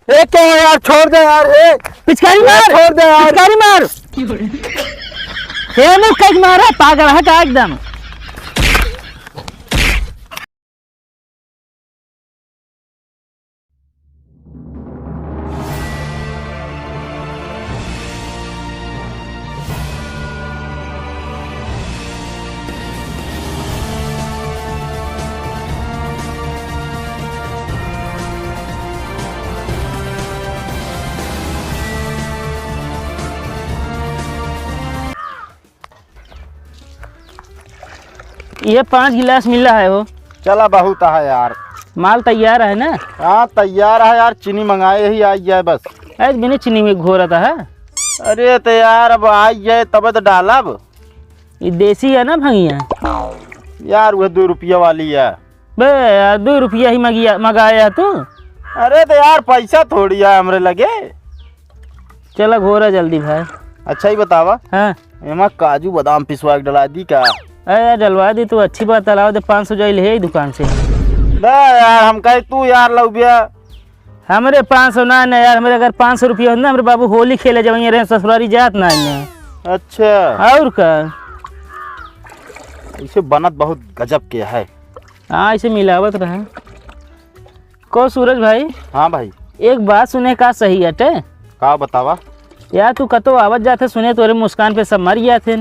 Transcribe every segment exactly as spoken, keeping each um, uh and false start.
ए, क्या है यार, छोड़ दे यार, ए। पिचकारी मार। छोड़ दे यार। पिचकारी मार। हे मुँह कइके मारा, पागल है का एकदम। ये पाँच गिलास मिला है हो। चला, बहुत है यार। माल तैयार है ना? हाँ, तैयार है यार, चीनी मंगाए ही, आई जाए बस। आज बिना चीनी में घोरत है। अरे तो यार, अब आई जाए तब तो डालब। ये देसी है ना भंगिया? यार, वह दो रुपया वाली है। बे यार, दो रुपया ही मगिया, मगाया तू। अरे तो यार, पैसा थोड़ी है हमरे लगे। चला घोरा जल्दी भाई। अच्छा ही बतावा। हाँ। एमा काजू बादाम पिसवा के डला दी का? अरे यार, डलवा दी, तू अच्छी बात, डलावा दे, पाँच सौ जाई ले दुकान से। ना यार, हम कहे तू यार लौबिया। हमरे पाँच सौ ना, ना यार, हमरे अगर पाँच सौ रुपया होत ना, हमरे बाबू होली खेले जवइया रहे, ससुरारी जात ना है। अच्छा। और का? इसे बनत बहुत गजब के है। हाँ, इसे मिलावत रहे। को सूरज भाई? हाँ भाई। एक बात सुने का सही अटे? का बतावा? यार, तू कतो आवत जात है, सुने तोरे मुस्कान पे सब मर गया थे।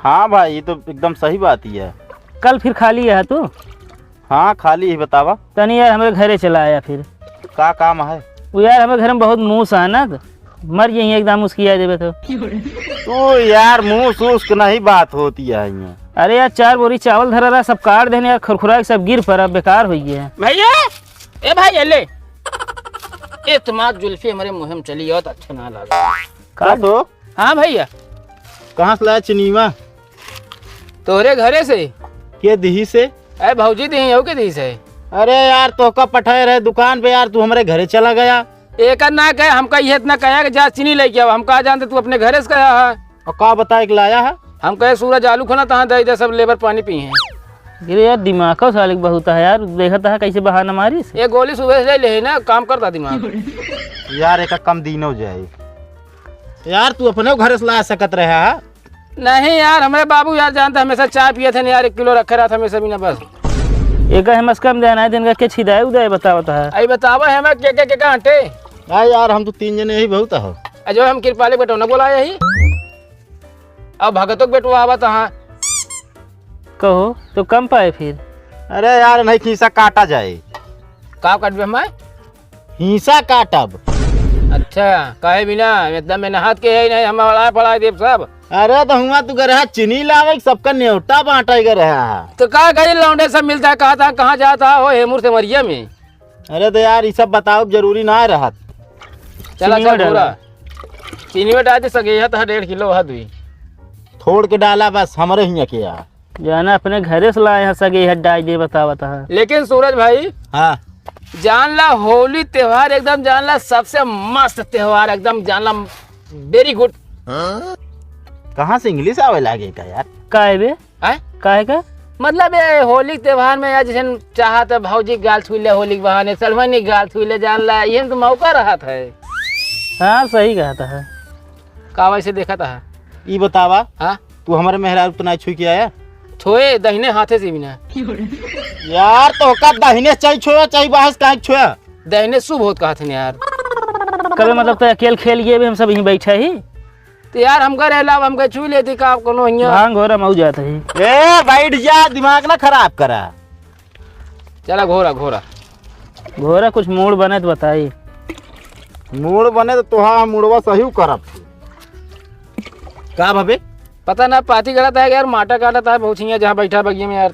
हाँ भाई, ये तो एकदम सही बात ही है। कल फिर खाली है तू? हाँ, खाली ही, बतावा। तनी यार, हमरे घरे चला आया फिर। का काम है? वो यार, हमरे घर में बहुत मूस है ना, मर जाइए एकदम, उसकी याद देवे तो। तू यार, मूस, उसक नहीं बात होती है यहाँ। अरे यार, चार बोरी चावल धरा रहा, सब काट देने यार, खुरखुरा के सब गिर पड़ा, बेकार हो गया है। भैया, ए भाई, ये ले। ए, तुम्हार जुल्फी हमारे मुँह में चली हो तो अच्छा ना लगा। का तो? हाँ भैया। कहाँ से लाया चिनीवा? तोरे घरे से। के दिही से? अरे भौजी दिही, हो के दिही से? अरे यार, तोहका पठाए रहे दुकान पे यार, तू हमरे घरे चला गया। एकर ना कहे, हमका ये इतना कहा कि जा चीनी लेके आओ, हम कहा जानते तू अपने घरे से कहा है। और का बताए के लाया है? हम कहे सूरज आलू खाना तहाँ दे दे, सब लेबर पानी पी हैं। गिरे यार, दिमाग का सालिक बहुत है यार, देखत है कैसे बहाना मारी से। ये गोली सुबह से ले ना, काम करता दिमाग। यार, एक कम दीनो जाए यार, तू अपने घरे से ला सकत रहे है। नहीं यार, हमरे बाबू यार जानते हमेशा चाय पिए थे ना यार, एक किलो रखे रहत हमेशा बिना बस। एक है मस्कम दे ना, दिन का के छिदाए उदय बतावत है। आई बतावा है मैं के, के, के, का हटे? आ यार, हम तो तीन जने ही बहुत हो। अजो हम कृपाले बेटो न बोलाए ही। अब भगतो के बेटो आवत हाँ। कहो, तो कम पाए फिर? अरे यार, नहीं खीसा काटा जाए। का काटबे हमारे? हिंसा काटब। अच्छा, काहे बिना? एकदम मेहनत के है नहीं, हम अड़ाए पड़ाए देब सब। अरे तो हुआ तू गरहा चीनी लावे, सबका नेवता बांटे गरहा। तो का करी, लौंडे सब मिलता है, कहा था, कहाँ जाता हो हेमुर से मरिया में? अरे तो यार, ये सब बताओ, जरूरी ना रहत। चला, चीनी चल, में डाला। पूरा। चीनी में डाल दे सके, यह तो डेढ़ किलो है दुई। थोड़ के डाला बस, हमरे हियाँ के यार। जाना अपने घरे से लाए हैं सगे, यह डाल दे, बता, बता। लेकिन सूरज भाई, हाँ। जान ला, होली त्योहार एकदम जान ला, सबसे मस्त त्योहार एकदम जान ला, very good। कहाँ से इंग्लिश आवे लागे का यार? काहे बे? हैं? काहे का? मतलब, ये होली के त्योहार में यार, जैसे चाहत है भौजी के गाल छुई ले होली के बहाने, सलमनी के गाल छुई ले, जान ला, ये तो मौका रहत है। हाँ, सही कहत है। का वैसे देखत है? ई बतावा, हाँ? तू हमारे मेहरारू तो ना छुई के आया? छोए, दहिने हाथे से भी ना। यार, तो का दहिने चाहे छोया, चाहे बाहर से काहे छोया? दहिने शुभ होत कहत हैं यार। कबे मतलब तो अकेल खेल गए भी, हम सब यहीं बैठा ही। तो यार, हमका रहला, अब हमका छू लेती का, कोनो हियाँ? भांग हो रहा, मऊ जात ही। ए, बैठ जा, दिमाग ना खराब करा। चला, घोरा, घोरा। घोरा, कुछ मूड बने तो बताई। मूड बने तो तोहा मुड़वा सही करब। का भबे? पता ना, पाती गलत है यार, माटा काटत है बहुत हियाँ, जहाँ बैठा बगिया में यार।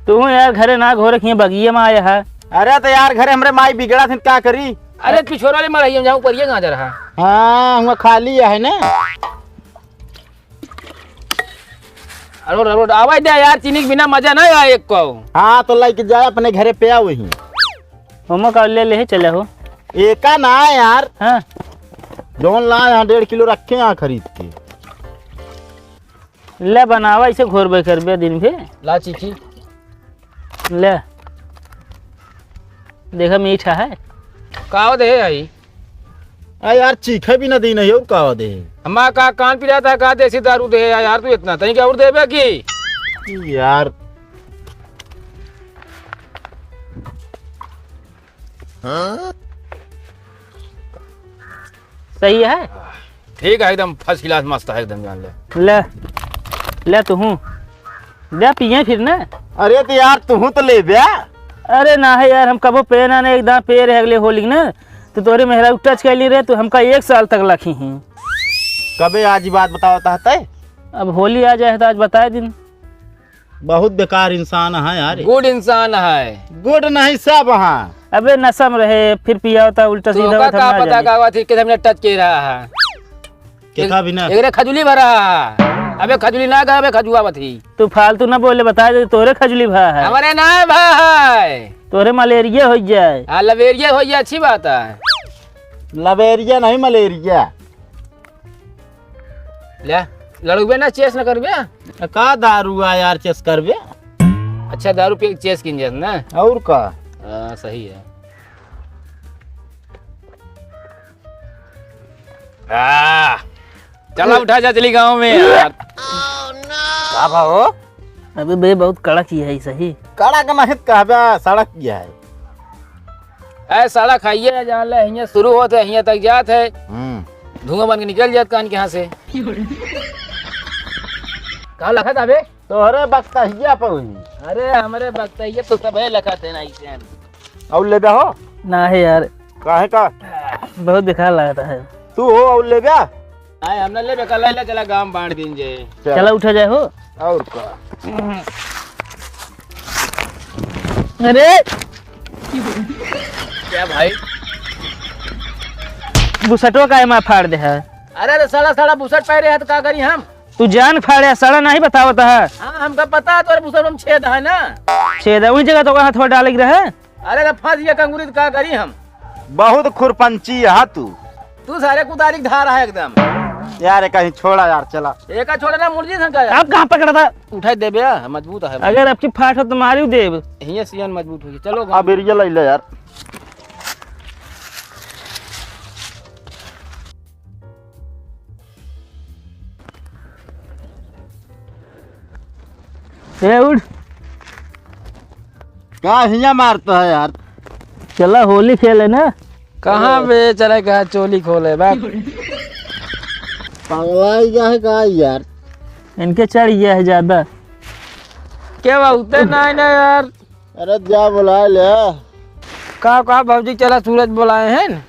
तू यार घरे ना घोरे, हियाँ बगिया में आया है। अरे तो यार, घरे हमरे माई बिगड़ा थी, का करी? अरे, पिछोरा ले मरइया में जाऊँ, परिया कहाँ जा रहा? हाँ, हुआ खाली है ना। अरे, अरे, आवाज दे यार, चीनी के बिना मजा ना आए एक को। हाँ, तो लेके जाए अपने घरे पे, आओ वहीं। मम्मा का ले ले चले हो। एका ना यार। हाँ। जौन ला यहाँ डेढ़ किलो रखे यहाँ खरीद के। ले बनावा, इसे घोरबे करबे दिन भे। ला चीखी। ले। देखा मीठा है। का हो दे है? आ यार, चीखे भी ना दी नहीं, और का दे? हमारा का कान पिरात है, का देसी दारू दे यार, तू इतना तनी का और देबे की? यार। सही है? ठीक है, एकदम first class, मस्त है एकदम, जान ले। ले, ले तू हूँ। दे पिए फिर ना। अरे तो यार, तू हूँ तो ले बे। अरे ना है यार, हम कबो पे ना, ना, एक दाँव पे रहे अगले होली ना, तो तोरे मेहरारू touch कर ली रहे, तो हमका एक साल तक लखी हैं। कबे आज ही बात बतावत है तै? अब होली आ जाए तो आज बताए दिन। बहुत बेकार इंसान है यार। Good इंसान है। Good नहीं, सब है। अबे नशा में रहे, फिर पिया होता, उल्टा तो सीधा ओका होता, का हम ना पता जाने। का हुआ थी, किधर हमने touch के रहा है। केका एक-, बिना? एकरे खजुली भरा है। अबे खजुली ना गा, अबे खजुआ बथी। तू फालतू ना बोले, बता दे, तोरे खजुली भा है। हमारे ना भा है। तोरे मलेरिया हो जाए। हाँ, लवेरिया हो जाए, अच्छी बात है। लवेरिया नहीं, मलेरिया। ले, लड़ुबे ना, चेस ना करबे? का दारू आ यार, चेस करबे? अच्छा, दारू पी के चेस किन जात ना? और का? हाँ, सही है। आ, चला उठा जा, चली गाँव में यार। का भा हो? अबे बे, बहुत कड़क ही है सही। कड़क नहीं कहबे, सड़क ही है। ए, सड़क है ये, जान ले, हियाँ शुरू होत है, हियाँ तक जात है। हम्म। धुआं बन के निकल जात कान के यहाँ से। का लखत अबे? तोहरे बख्तहिया पे हुई। अरे, हमरे बख्तहिया तो सबे लखत है ना इसे। और लेबे हो? ना है यार। काहे का? बहुत बेकार लगता है। तू हो और लेबे? आए, हम ना लेबे, कल ले चला गाँव बांट दीन जे। चल। चला उठा जाए हो। और का? अरे! क्या भाई? बुसटवा काहे मा फाड़ दे है? अरे तो सड़ा सड़ा बुसट पहरे है तो का करी हम? तू जान फाड़े, सड़ा नहीं बतावत है। हाँ, हमका पता है तोरे बुसट में छेद है ना। छेद है, वही जगह तो हथवा डाले के रहे। अरे तो फंस गया कंगुरी तो का करी हम? बहुत खुरपंची है तू। तू सारे कुदारी के धार है एकदम। यार, कहीं छोड़ा यार, चला। एका छोड़ा ना, मुर्जी संका यार। अब कहाँ पकड़ा था? उठाई देबे, हाँ, मजबूत है। अगर आपकी फाट हो तो मारियो देब। हियाँ सियान मजबूत होई। चलो, अब एरिया ले ले यार। ए, उठ। का हियाँ मारता है यार? चला होली खेले ना। कहाँ बे चले, कहाँ चोली खोले बा? पगलाई का है का यार? इनके चढ़ गया है ज्यादा। क्या बा, उतर ना है ना यार। अरे जा बुलाए ले। का, का भौजी, चला सूरज बुलाए हैं।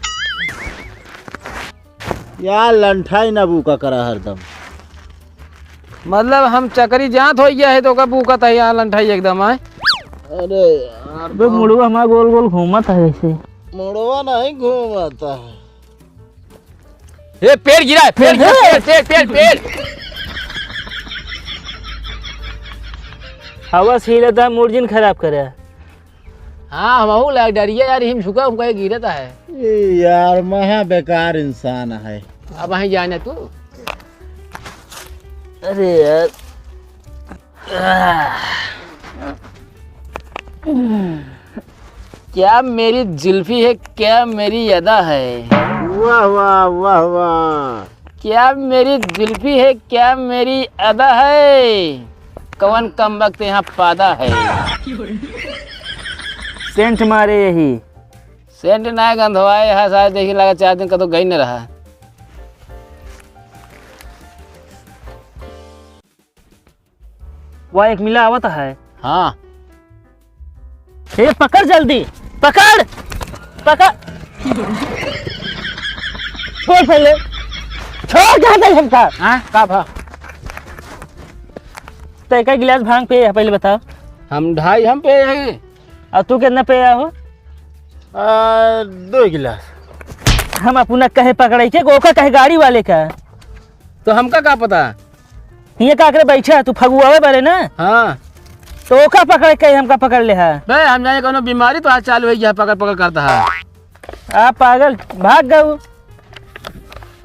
यार लंठाई ना बूका करा हरदम। मतलब हम चकरी जात हो गया है तो का बूकत है यार लंठाई एकदम आए। अरे यार, बे मुड़वा हमारा गोल गोल घूमत है ऐसे। मुड़वा नहीं घूमता है। ए, पेड़ गिरा है, पेड़ गिरा, ए, पेड़, पेड़, पेड़, पेड़। हवा सीले दा मुर्जिन खराब करे। हाँ, हमहू लाग डरिया यार, हिम झुका हमको ये गिरता है। ए यार, महा बेकार इंसान है। अब वहीं जाने तू। अरे यार। क्या मेरी जुल्फी है, क्या मेरी अदा है? वाह, वाह, वाह, वाह। क्या मेरी जुल्फी है, क्या मेरी अदा है? कवन कमबख्त यहाँ पैदा है? सेंट मारे यही। सेंट ना गंधवाए है, शायद देखी लगा चार दिन का तो गई न रहा। वह एक मिला आवत है। हाँ। ए, पकड़ जल्दी, पकड़, पकड़। छोड़ पहले, छोड़, कहाँ तक हमका? हाँ, का भा? तो एक गिलास भांग पिए है, पहले बताओ। हम ढाई हम पिए हैं। और तू कितना पिया हो? आ, दो गिलास। हम अपना कहे पकड़े के, ओका कहे गाड़ी वाले का। तो हमका का पता? ये का करे बैठा है, तू फगुआवे बारे ना? हाँ। तो ओका पकड़े के हमका पकड़ ले है। बे, हम जाने कौनो बीमारी तो आज चालू है, यह पकड़ पकड़ करता है। आ पागल, भाग गऊ।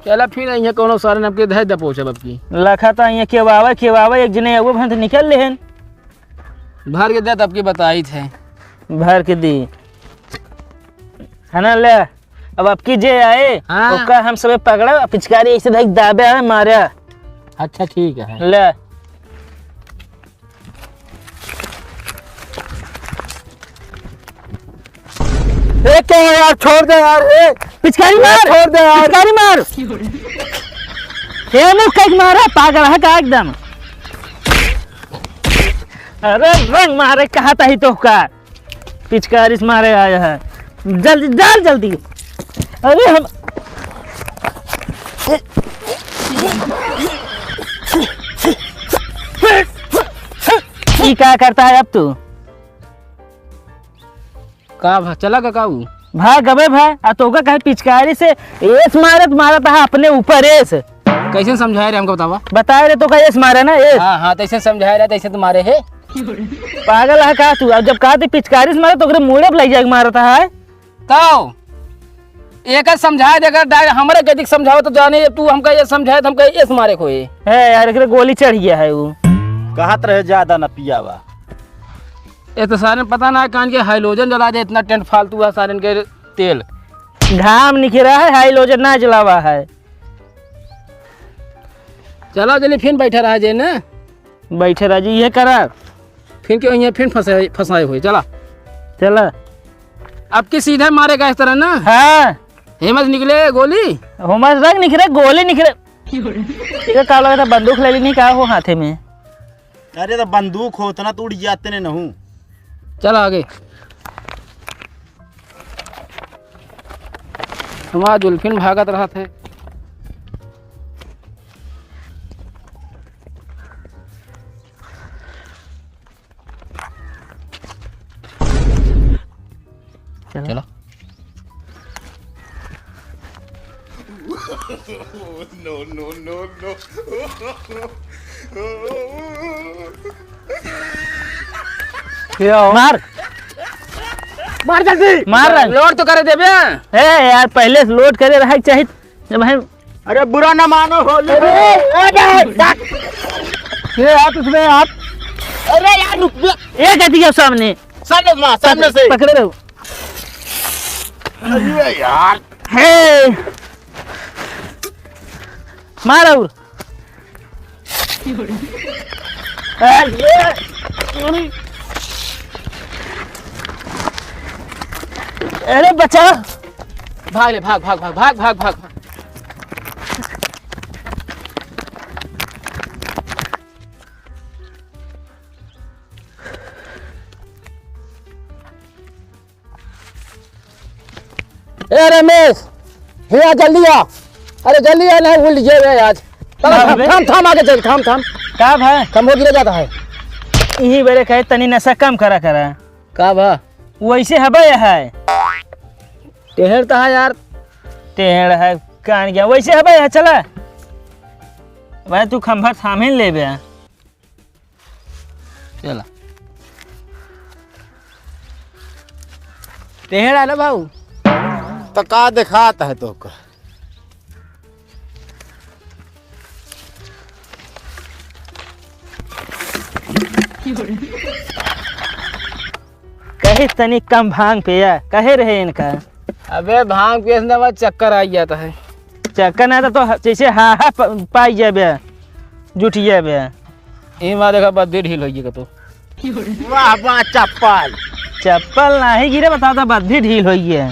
चला फिर यहाँ कौनो सारे नमके धै दे पहुँचब अब की। लखा तो यहाँ केवावे, केवावे, एक जने अउबे भन तो निकल लेहन। भर के दे तब की बताई थे। भर के दी। है ना, ले। अब अबकी जे आए, हाँ। ओका हम सबे पकड़ा, पिचकारी ऐसे धइक दाबे है, मारे। अच्छा, ठीक है। ले। ए, क्या है यार, छोड़ दे यार, ए। पिचकारी मार। छोड़ दे यार। पिचकारी मार। ए, मुँह कइक मारा, पागल है का एकदम? अरे रंग मारे, कहा था ही तो का। पिचकारी से मारे आया है, जल्दी डाल, जल्दी। अरे हम, ई का करता है अब तू? का भा, चला का, का ऊ? भाग अबे भाई, आ तोका कहे पिचकारी से एस मारत, मारत है अपने ऊपर एस। कैसे समझाए रे हमको बतावा? बताए रे, तोका एस मारे ना, एस। हाँ, हाँ, तैसे समझाए रे, तैसे तो मारे है। पागल है का तू? अब जब कहा थी पिचकारी से मारे, तो ओकरे मुड़े पे लग जाके मारता है। तो एकर समझाए दे, अगर डाय-, हमरे के दिक समझाओ तो जाने तू हमका ये समझाए तो हमका ये से मारे कोई। है यार, एकरे गोली चढ़ गया है वो। कहत रहे ज्यादा न पियावा। ये तो सारे पता ना कान के हाइलोजन जला दे, इतना टेंट फालतू है सारे के तेल। घाम निकला है, हाइलोजन ना जलावा है। चला जल्दी फिर बैठा रहा जे ना। बैठे रह जी, ये करा। फिर क्यों यहाँ फिर फंसे, फंसाए हुए, चला। चला। अब की सीधे मारेगा इस तरह ना? हाँ। हेमज निकले गोली? हेमज रंग निकले, गोली निकले। ठीक है, का लगा था बंदूक ले लेनी का हो हाथे में? अरे तो बंदूक होत ना तो उड़ जाते ने नहू। चल आगे। हमारा जुल्फिन भागत रहत है। चलो। चलो। No, no, no, no। ये आओ। मार। मार जल्दी। मार रहा है। लोड तो करे देबे। ए यार, पहले से लोड करे रहा चाहिए। जब हम अरे बुरा ना मानो, होली अरे, है। अरे, हट। ये हाथ उसमें हाथ। अरे यार, रुक बे। ये क्या दिया सामने? सामने से मार, सामने से। पकड़े रहो। अरे यार। हे। मार और। अरे बचा। भाग ले, भाग, भाग। ए रमेश, हिया जल्दी आ। अरे जल्दी आ, नहीं भूल गए आज। चलो, का थाम, बे? थाम, थाम, आगे चल, थाम, थाम। का भाई? कम हो गिरा जाता है। यही बेरे कहे तनी नशा कम करा करा। का भा? वैसे हबे है। टेढ़ तो है यार। टेढ़ है, कान गया। वैसे हबे है, चला। भाई तू खंभा थामे लेबे। चला। टेढ़ आलो बाबू। तो का देखात है तोका? कहे तनी कम भांग पिया, कहे रहे इनका। अबे भांग पिए से ना बस चक्कर आ जाता है। चक्कर ना तो, तो जैसे हा हा प-, पाई जाबे, जुट जाबे। ई मार देखा बद्दी ढील होइए का तो। वाह, वाह, चप्पल। चप्पल नाही गिरे, बताओ तो बद्दी ढील होइए।